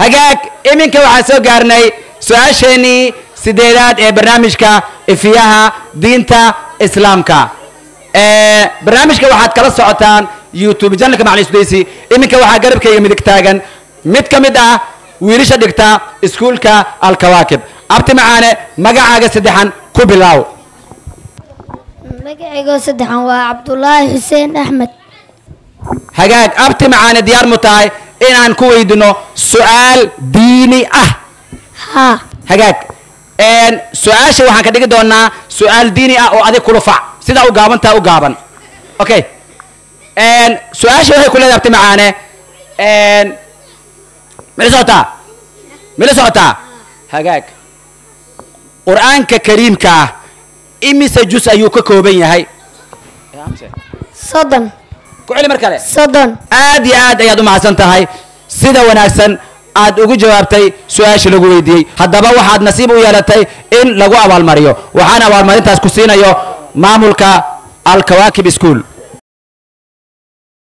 Hagaag, iminka waxaan soo gaarnay su-aasheenii 8aad ee barnaamijka Ifiyaha Diinta Islaamka. Barnaamijka waxaad kala socotaan YouTube janalka Macalin Sudaysi. Iminka waxaa garabkayga midig taagan mid ka mid ah wiilasha dhigta iskuulka Alkawaakib. Abti macaane, magacaaga saddexan ku bilaaw. Magacaygo saddexan waa Cabdulaahi Xuseen Axmed. Hagaag, abti macaane, diyaar mu tahay inaan ku weydino su-aal diini ah? Haa. Hagaag, su-aasha waxaan ka dhigi doonaa su-aal diini ah oo adig kula fac sidaa u gaabantaa u gaaban. Okay, su-aasha waxay ku leedahay, abti macaane, mila socotaa? Mila socotaa? Hagaag, Qur-aanka Kariimka ah imise jus ayuu ka kooban yahay? 30. Ku celi mar kale. 30. Aad iyo aad ayaad u mahadsan tahay sida wanaagsan aad ugu jawaabtay su-aashii lagu weydiiyey. Haddaba waxaad nasiib u yeelatay in lagu abaalmariyo, waxaana abaalmarintaas ku siinayo maamulka Alkawaakib School.